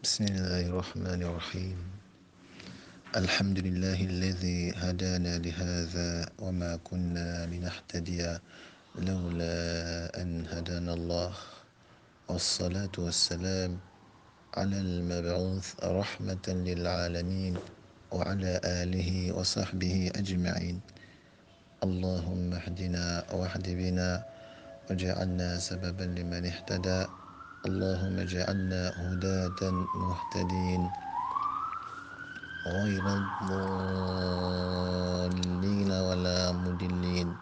بسم الله الرحمن الرحيم. الحمد لله الذي هدانا لهذا وما كنا لنهتدي لولا أن هدانا الله، والصلاة والسلام على المبعوث رحمة للعالمين وعلى آله وصحبه أجمعين. اللهم اهدنا واهد بنا واجعلنا سببا لمن اهتدى. اللهم اجعلنا هداة مهتدين غير الضالين ولا مضلين.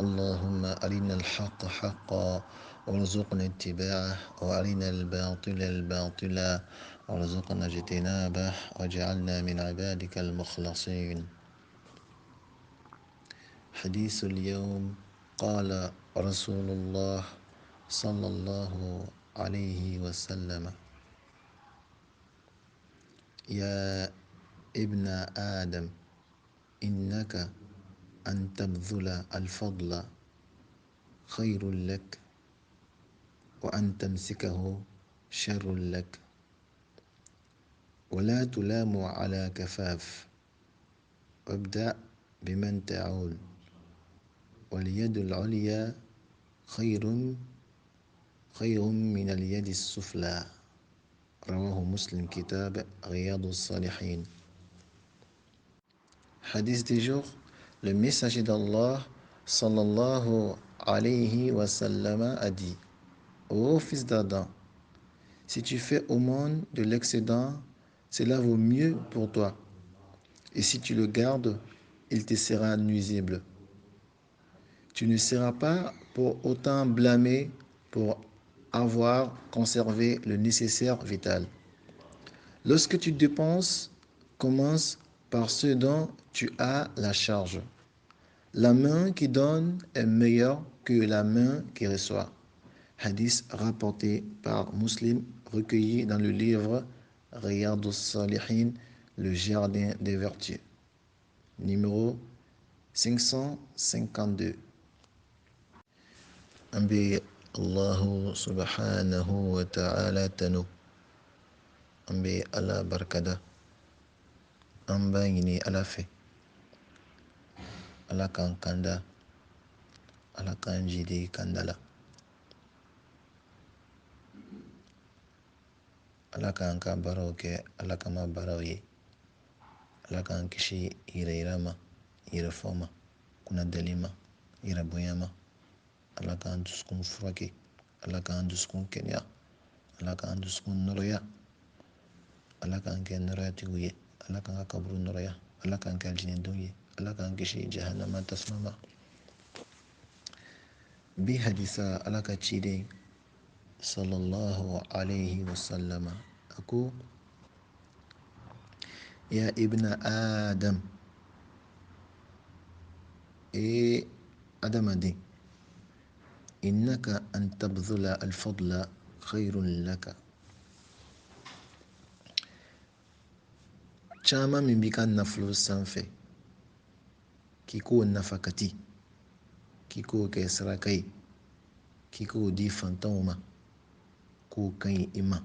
اللهم أرنا الحق حقا وارزقنا اتباعه، وأرنا الباطل باطلا وارزقنا اجتنابه، واجعلنا من عبادك المخلصين. حديث اليوم: قال رسول الله صلى الله عليه وسلم: يا ابن آدم، إنك أن تبذل الفضل خير لك، وأن تمسكه شر لك، ولا تلام على كفاف، وابدأ بمن تعول، واليد العليا خير من اليد السفلى. رواه مسلم، كتاب رياض الصالحين. Hadith du jour: le messager d'Allah صلى الله عليه وسلم a dit: Ô fils d'Adam, si tu fais aumône de l'excédent, cela vaut mieux pour toi. Et si tu le gardes, il te sera nuisible. Tu ne seras pas pour autant blâmé pour avoir conservé le nécessaire vital. Lorsque tu dépenses, commence par ce dont tu as la charge. La main qui donne est meilleure que la main qui reçoit. Hadith rapporté par Muslim, recueilli dans le livre رياض الصالحين, le jardin des vertus. Numéro 552. An bɛ Allahu سبحانه وتعالى tanu, an bɛ Ala barikada, an b'a ɲini Ala fɛ, Ala k'an kanda, Ala k'an jidi kanda la, Ala k'an ka baaraw kɛ Ala kama baaraw ye, Ala k'an kisi yɛrɛ yira ma, yɛrɛ fɔ ma, kunnadali ma, yɛrɛ bonya ma. Ala k'an dusukun furakɛ, Ala k'an dusukun kɛnɛya, Ala k'an dusukun nɔrɔya, Ala k'an kɛ nɔrɔyatigiw ye, Ala k'an ka kaburu nɔrɔya, Ala k'an kɛ alijinɛdenw ye, Ala k'an kisi jahanama tasuma ma. Bi hadisa, Ala ka ciden صلى الله عليه وسلم a ko: يا ابن آدم, e adamaden, إنك أن تبذل الفضل خير لك. Caman min b'i ka nafolo sanfɛ, k'i k'o nafakati, k'i k'o kɛ saraka ye, k'i k'o di fantanw ma, k'o ka ɲi i ma.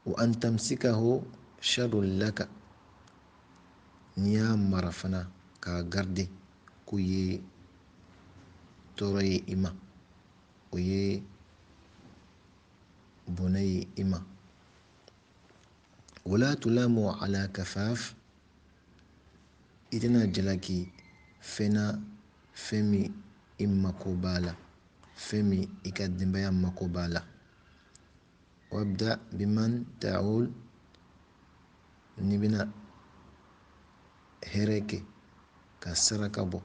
وأن تمسكه شر لك. N'i y'a mara fana k'a garder, k'o ye tɔɔrɔ ye i ma, o ye bɔnɛ ye i ma. ولا تلام على كفاف. I tɛna jalaki fɛn na, fɛn min i mako b'a la, fɛn min i ka denbaya mako b'a la. وابدأ بمن تعول. N'i bɛna hɛrɛ kɛ, ka saraka bɔ,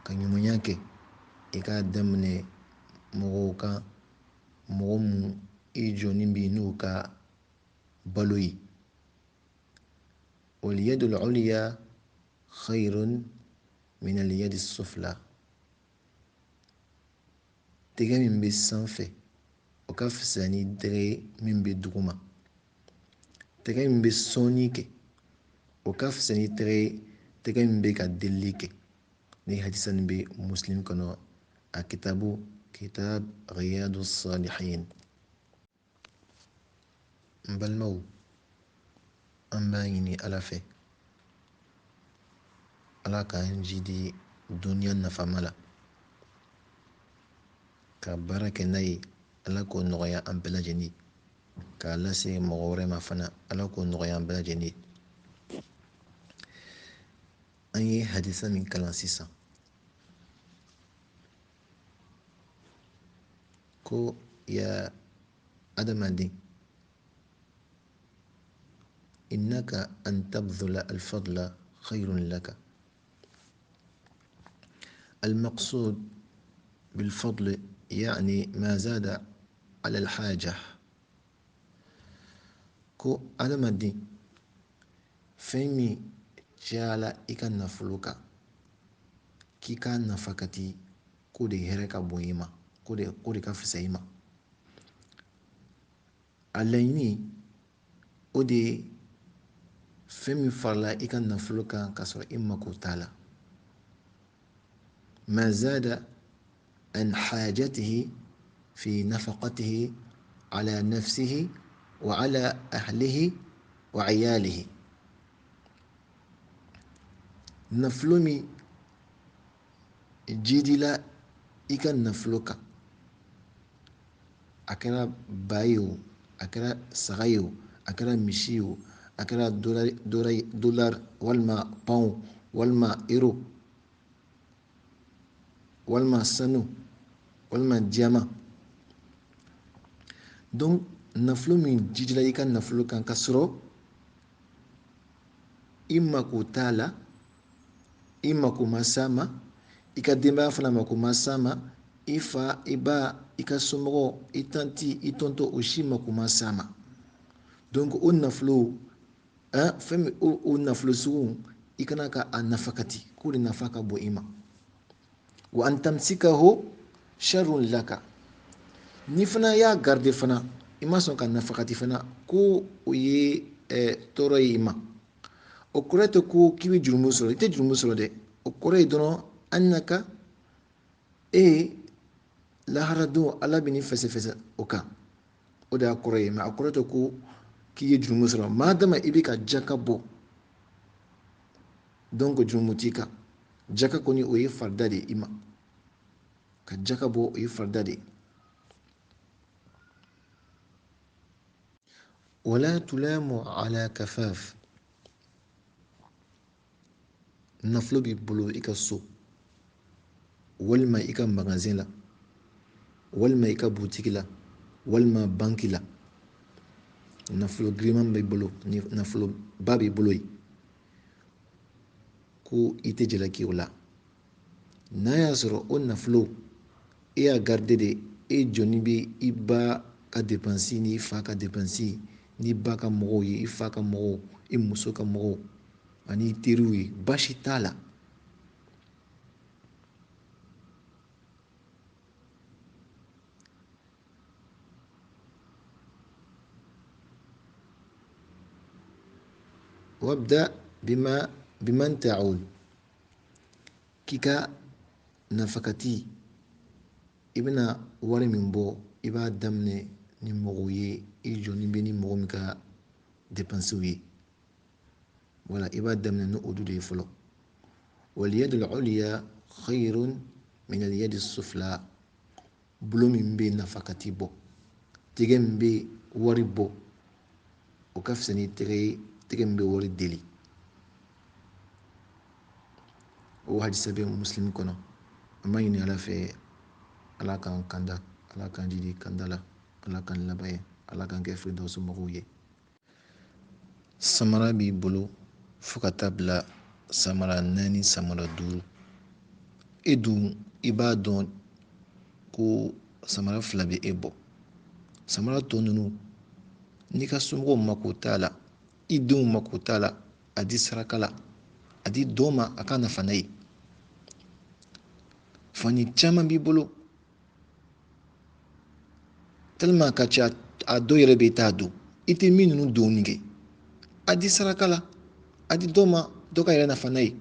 ka ɲumanya kɛ, i k'a daminɛ mɔgɔw kan, mɔgɔ mun i jɔnni bɛ n'u ka balo ye. واليد العليا خير من اليد السفلى. Tɛgɛ min bɛ sanfɛ, o ka fisa ni tɛgɛ min bɛ duguma. Tɛgɛ min bɛ sɔnni kɛ, o ka fisa ni tɛgɛ min bɛ ka delili kɛ. Ni hadisa nin bɛ Muslim kɔnɔ, a kitabu, kitab Riyadu Salihin. N balimaw, an b'a ɲini Ala fɛ, Ala k'an jidi duniya nafama la, ka baara kɛ n'a ye. Ala k'o nɔgɔya an bɛɛ lajɛlen ye, k'a lase mɔgɔ wɛrɛ ma fana. Ala k'o nɔgɔya an bɛɛ lajɛlen ye. An ye hadisa min kalan sisan, ko ya adamaden, innaka an tabdhula alfadla khayrun laka. المقصود بالفضل يعني ما زاد على الحاجة. Ko adamaden, fɛn min cayala i ka nafolo kan k'i k'a nafakati, k'o de hɛrɛ ka bon i ma, k'o de ka fisa i ma. A laɲini, o de ye fɛn min farala i ka nafolo kan k'a sɔrɔ i mako t'a la. ما زاد عن حاجته في نفقته على نفسه وعلى أهله وعياله. Nafolo min jidila i ka nafolo kan, a kɛra ba ye o, a kɛra saga ye o, a kɛra misi ye o, a kɛra dollar walima pound walima euro walima sanu walima diamant. Donc nafolo min jidila i ka nafolo kan ka sɔrɔ i mako t'a la, i mako ma s'a ma, i ka denbaya fana mako ma s'a ma, i fa, i ba, i ka somɔgɔw, i tanti, i tonton, o si mako ma s'a ma. Donc o nafolo, fɛn min, o nafolo sugu, i kana ka a nafakati, k'o de nafa ka bon i ma. Wa an tamsikahu sharrun laka. Ni fana y'a garder fana, i ma sɔn ka nafakati fana, ko o ye tɔɔrɔ ye i ma. O kɔrɔ tɛ ko k'i bɛ jurumu sɔrɔ, i tɛ jurumu sɔrɔ dɛ. O kɔrɔ ye dɔrɔn annaka e lahara don Ala bɛ n'i fɛsɛfɛsɛ o kan, o de y'a kɔrɔ ye. Mais a kɔrɔ tɛ ko k'i ye jurumu sɔrɔ. Maa dama i bɛ ka jaka bɔ, donc jurumu t'i kan. Jaka kɔni, o ye farida de ye i ma. Ka jaka bɔ, o ye farida de ye. Wala tulamu ala kafaf. Nafolo b'i bolo i ka so walima i ka magasin la walima i ka butigi la walima banki la, nafolo giriman b'i bolo, nafoloba b'i bolo yen, ko i tɛ jalaki o la. N'a y'a sɔrɔ o nafolo, e y'a garder de, e jɔnni bɛ i ba ka dépense ni i fa ka dépense ni ba ka mɔgɔw ye, i fa ka mɔgɔw, i muso ka mɔgɔw ani i teriw ye, baasi t'a la. Wabda bima biman ta'ul. K'i ka nafakati, i bɛna wari min bɔ, i b'a daminɛ ni mɔgɔw ye i jɔnni bɛ ni mɔgɔ min ka dépensew ye. Wala i b'a daminɛ ni olu de ye fɔlɔ. Waliyadu al-ulya khayrun min al-yadi sufla. Bolo min bɛ nafakati bɔ, tɛgɛ min bɛ wari bɔ, o ka fisa ni tɛgɛ ye, tɛgɛ min bɛ wari deli. O hadisa bɛ Muslim kɔnɔ. An b'a ɲini Ala fɛ, Ala k'an kanda, Ala k'an jidi kanda la, Ala k'an laban ye, Ala k'an kɛ firidawusu mɔgɔw ye. Samara b'i bolo fo ka taa bila samara naani, samara duuru, e dun i b'a dɔn ko samara fila bɛ e bɔ. Samara tɔ ninnu, n'i ka somɔgɔw mako t'a la, i denw mako t'a la, a di saraka la, a di dɔ ma a ka nafa n'a ye. Fani caman b'i bolo, tellement ka ca, a dɔw yɛrɛ bɛ t'a don, i tɛ min ninnu don nin kɛ, a di saraka la, a di dɔ ma, dɔ ka yɛrɛ nafa n'a ye.